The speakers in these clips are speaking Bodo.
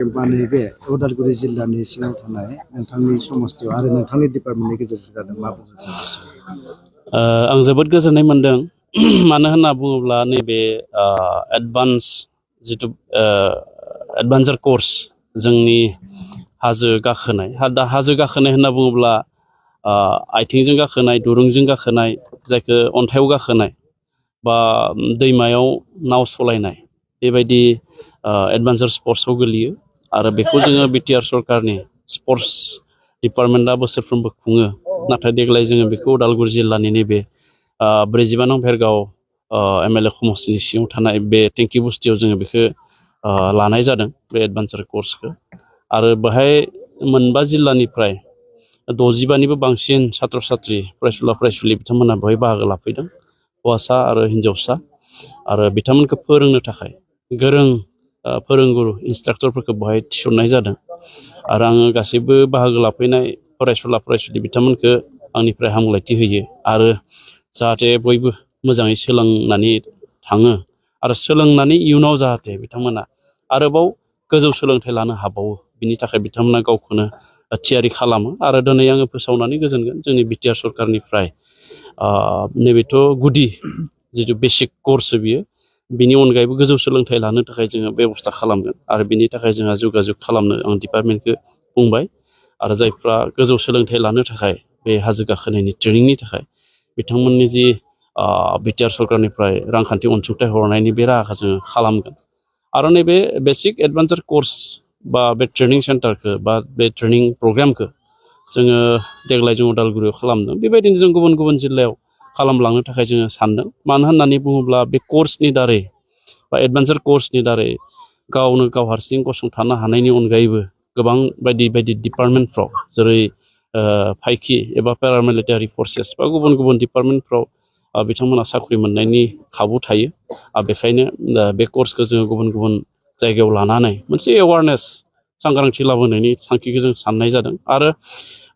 नैबे उदालगुरि जिल्लानि सिङाव थानाय नोंथांनि समस्थियाव आरो नोंथांनि डिपार्टमेन्टनि गेजेरजों जादों मा बुंनो सानो? आं जोबोद गोजोननाय मोनदों मानो होनना बुङोब्ला नैबे एडभान्स जिथु एडभान्सार कर्स जोंनि हाजो गाखोनाय हाजो गाखोनाय होनना बुङोब्ला आथिंजों गाखोनाय दुरुंजों गाखोनाय जायखौ अन्थायाव गाखोनाय बा दैमायाव नाव सलायनाय बेबायदि एडभान्सार स्पर्ट्सआव गोलैयो आरो बेखौ जोङो बिटिआर सरकारनि स्पर्ट्स डिपार्टमेन्टआ बोसोरफ्रोमबो खुङो नाथाय देग्लाय जोङो बेखौ उदालगुरि जिल्लानि नैबे 42 नं भेरगाव एमएलए समस्तिनि सिङाव थानाय बे टेंकि बस्तियाव जोङो बेखौ लानाय जादों बे एडभान्सार कर्सखौ आरो बेहाय मोनबा जिल्लानिफ्राय 65निबो बांसिन छात्र छात्री फरायसुला फरायसुलि बिथांमोना बेवहाय बाहागो लाफैदों हौवासा आरो हिन्जावसा आरो बिथांमोनखौ फोरोंनो थाखाय गोरों फोरोंगुरु इन्सट्राक्टरफोरखौ बेवहाय थिसननाय जादों आरो आङो गासैबो बाहागो लाफैनाय फरायसुला फरायसुलि बिथांमोनखौ आंनिफ्राय हामलायथि होयो आरो जाहाथे बयबो मोजाङै सोलोंनानै थाङो आरो सोलोंनानै इयुनाव जाहाथे बिथांमोना आरोबाव गोजौ सोलोंथाइ लानो हाबावो बिनि थाखाय बिथांमोना गावखौनो थियारि खालामो आरो दिनै आङो फोसावनानै गोजोनगोन जोंनि बिटिआर सरकारनिफ्राय नैबेथ' गुदि जिथु बेसिक कर्स बियो बिनि अनगायैबो गोजौ सोलोंथाइ लानो थाखाय जोङो बेबस्था खालामगोन आरो बिनि थाखाय जोंहा जगाजग खालामनो आं डिपार्टमेन्टखौ बुंबाय आरो जायफ्रा गोजौ सोलोंथाइ लानो थाखाय बे हाजो गाखोनायनि ट्रेनिंनि थाखाय बिथांमोननि जि बिटिआर सरकारनिफ्राय रांखान्थि अनसुंथाइ हरनायनि बे राहाखौ जोङो खालामगोन आरो नैबे बेसिक एडभान्सार कर्स बा बे ट्रेनिं सेन्टारखौ बा बे ट्रेनिं प्रग्रामखौ जोङो देग्लाय जों उदालगुरियाव खालामदों बेबायदिनो जों गुबुन गुबुन जिल्लायाव खालामलांनो थाखाय जोङो सानदों मानो होननानै बुङोब्ला बे कर्सनि दारै बा एडभान्सार कर्सनि दारै गावनो गाव हारसिं गसंथानो हानायनि अनगायैबो गोबां बायदि बायदि डिपार्टमेन्टफ्राव जेरै फाइखि एबा पेरामिलिटारि फर्सेस बा गुबुन गुबुन डिपार्टमेन्टफ्राव बिथांमोना साख्रि मोननायनि खाबु थायो बेखायनो बे कर्सखौ जोङो गुबुन गुबुन जायगायाव लानानै मोनसे एवारनेस सांग्रांथि लाबोनायनि थांखिखौ जों साननाय जादों आरो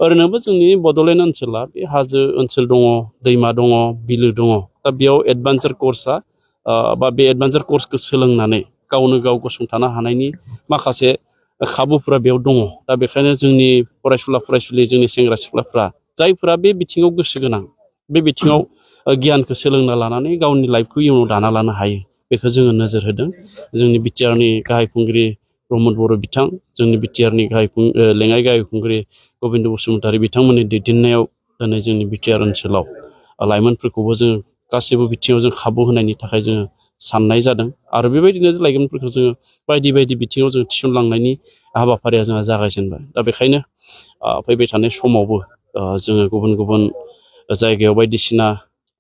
ओरैनोबो जोंनि बड'लेण्ड ओनसोला बे हाजो ओनसोल दङ दैमा दङ बिलो दङ दा बेयाव एडभान्सार कर्सआ बा बे एडभान्सार कर्सखौ सोलोंनानै गावनो गाव गसंथानो हानायनि माखासे खाबुफोरा बेयाव दङ दा बेखायनो जोंनि फरायसुला फरायसुलि जोंनि सेंग्रा सिख्लाफ्रा जायफोरा बे बिथिङाव गोसो गोनां बे बिथिङाव गियानखौ सोलोंना लानानै गावनि लाइफखौ इयुनाव दाना लानो हायो बेखौ जोङो नोजोर होदों जोंनि बिटिआरनि गाहाय खुंगिरि प्रमद बर' बिथां जोंनि बिटिआरनि लेङाइ गाहाय खुंगिरि गबिन्द बसुमतारी बिथांमोननि दैदेननायाव दिनै जोंनि बिटिआर ओनसोलाव लाइमोनफोरखौबो जोङो गासैबो बिथिङाव जों खाबु होनायनि थाखाय जोङो साननाय जादों आरो बेबायदिनो लाइमोनफोरखौ जोङो बायदि बायदि बिथिङाव जों थिसनलांनायनि हाबाफारिया जोंहा जागायजेनबाय दा बेखायनो फैबाय थानाय समावबो जोङो गुबुन गुबुन जायगायाव बायदिसिना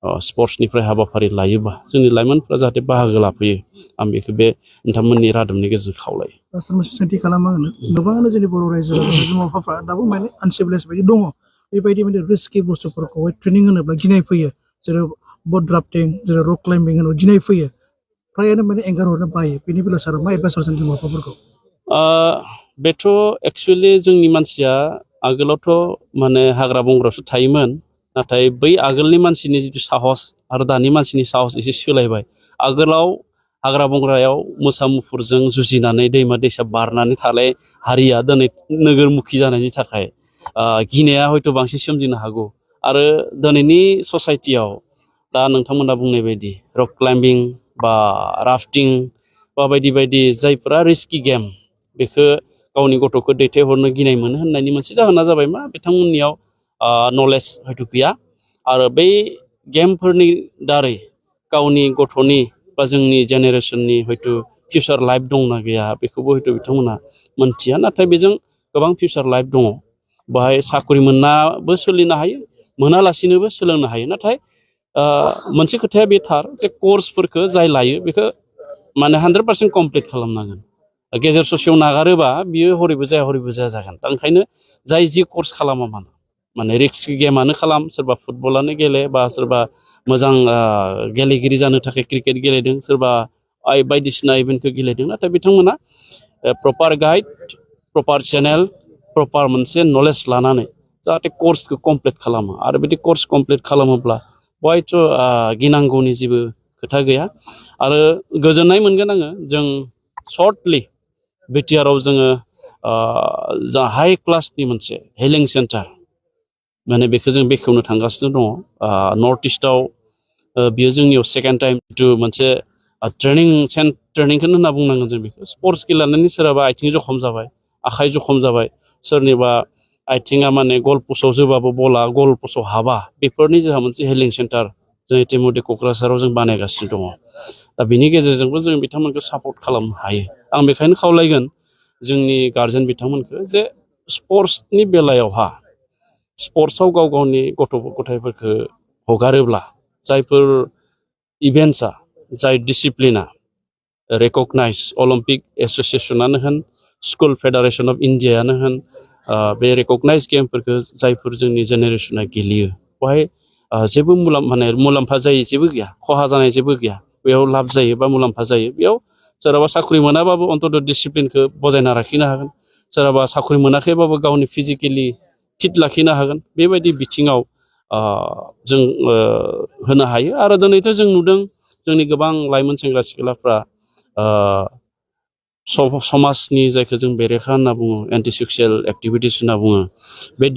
स्पर्ट्सनिफ्राय हाबाफारि लायोबा जोंनि लाइमोनफ्रा जाहाथे बाहागो लाफैयो आं बेखौ बे नोंथांमोननि रादाबनि गेजेरजों खावलायो। सोंथि खालामो गोबाङानो जोंनि बर' रायजो राजाफोर बिमा बिफाफ्रा दाबो माने आनसिभिलाइज बायदि दङ बेबायदि माने रिस्कि बुस्थुफोरखौहाय ट्रेनिं होनोब्ला गिनाय फैयो जेरै बट ड्राफ्टिं जेरै रक क्लाइम्बिं होनोब्ला गिनाय फैयो फ्रायानो माने एंगार हरनो बायो बेनि बेलायाव सारा मा एडभाइस हरगोन बिमा बिफाफोरखौ? बेथ' एक्सुवेलि जोंनि मानसिया आगोलावथ' माने हाग्रा बंग्रायावसो थायोमोन नाथाय बै आगोलनि मानसिनि जिथु साहस आरो दानि मानसिनि साहस एसे सोलायबाय आगोलाव हाग्रा बंग्रायाव मोसा मुफुरजों जुजिनानै दैमा दैसा बारनानै थानाय हारिया दिनै नोगोरमुखि जानायनि थाखाय गिनाया हयथ' बांसिन सोमजिनो हागौ आरो दिनैनि ससाइटियाव दा नोंथांमोना बुंनाय बायदि रक क्लाइम्बिं बा राफ्टिं बा बायदि बायदि जायफ्रा रिस्कि गेम बेखौ गावनि गथ'खौ दैथायहरनो गिनाय मोनो होननायनि मोनसे जाहोना जाबाय मा बिथांमोननियाव नलेज हयथ' गैया आरो बै गेमफोरनि दारै गावनि गथ'नि बा जोंनि जेनेरेसननि हयथ' फिउचार लाइफ दंना गैया बेखौबो हयथ' बिथांमोना मोनथिया नाथाय बेजों गोबां फिउचार लाइफ दङ बाहाय साख्रि मोननाबो सोलिनो हायो मोनालासिनोबो सोलोंनो हायो नाथाय मोनसे खोथाया बे थार जे कर्सफोरखौ जाय लायो बेखौ माने 100% कमप्लिट खालामनांगोन गेजेर ससेयाव नागारोबा बियो हरैबो जाया जागोन दा ओंखायनो जाय जि कर्स खालामा माने रिस्कि गेमानो खालाम सोरबा फुटबलानो गेले बा सोरबा मोजां गेलेगिरि जानो थाखाय क्रिकेट गेलेदों सोरबा बायदिसिना इभेन्टखौ गेलेदों नाथाय बिथांमोना प्रपार गाइड प्रपार चेनेल प्रपार मोनसे नलेज लानानै जाहाथे कर्सखौ कमप्लिट खालामो आरो बिदि कर्स कमप्लिट खालामोब्ला बहायथ' गिनांगौनि जेबो खोथा गैया आरो गोजोननाय मोनगोन आङो जों सर्टलि बिटिआरआव जोङो जा हाई क्लासनि मोनसे हेलिं सेन्टार माने बेखौ जों बेखेवनो थांगासिनो दङ नर्थ इस्टआव बियो जोंनियाव सेकेन्ड टाइम जिथु मोनसे ट्रेनिंखौनो होनना बुंनांगोन जों बेखौ स्पर्ट्स गेलेनानै सोरहाबा आथिं जखम जाबाय आखाइ जखम जाबाय सोरनिबा आथिङा माने गल पस्टआव जोबाबो बला गल पस्टआव हाबा बेफोरनि जोंहा मोनसे हेलिं सेन्टार जों इटिमধ্যे क'क्राझाराव जों बानायगासिनो दङ दा बिनि गेजेरजोंबो जों बिथांमोनखौ सापर्ट खालामनो हायो आं बेखायनो खावलायगोन जोंनि गार्जेन बिथांमोनखौ जे स्पर्ट्सनि बेलायावहा स्पर्ट्सआव गाव गावनि गथ' गथायफोरखौ हगारोब्ला जायफोर इभेन्ट्सआ जाय डिसिप्लिना रेकगनाइज अलिम्पिक एस'सिएसनानो होन स्कुल फेडारेसन अफ इन्डियायानो होन बे रेकगनाइज गेमफोरखौ जायफोर जोंनि जेनेरेसना गेलेयो बेवहाय जेबो मुलाम्फा जायै जेबो गैया खहा जानाय जेबो गैया बेयाव लाब जायो बा मुलाम्फा जायो बेयाव सोरहाबा साख्रि मोनाबाबो अन्तत डिसिप्लिनखौ बजायना लाखिनो हागोन सोरहाबा साख्रि मोनाखैबाबो गावनि फिजिकेलि फिट लाखिनो हागोन बेबायदि बिथिङाव जों होनो हायो आरो दिनैथ' जों नुदों जोंनि गोबां लाइमोन सेंग्रा सिख्लाफ्रा समाजनि जायखौ जों बेरेखा होनना बुङो एन्टि ससियेल एक्टिभिटिस होनना बुङो बे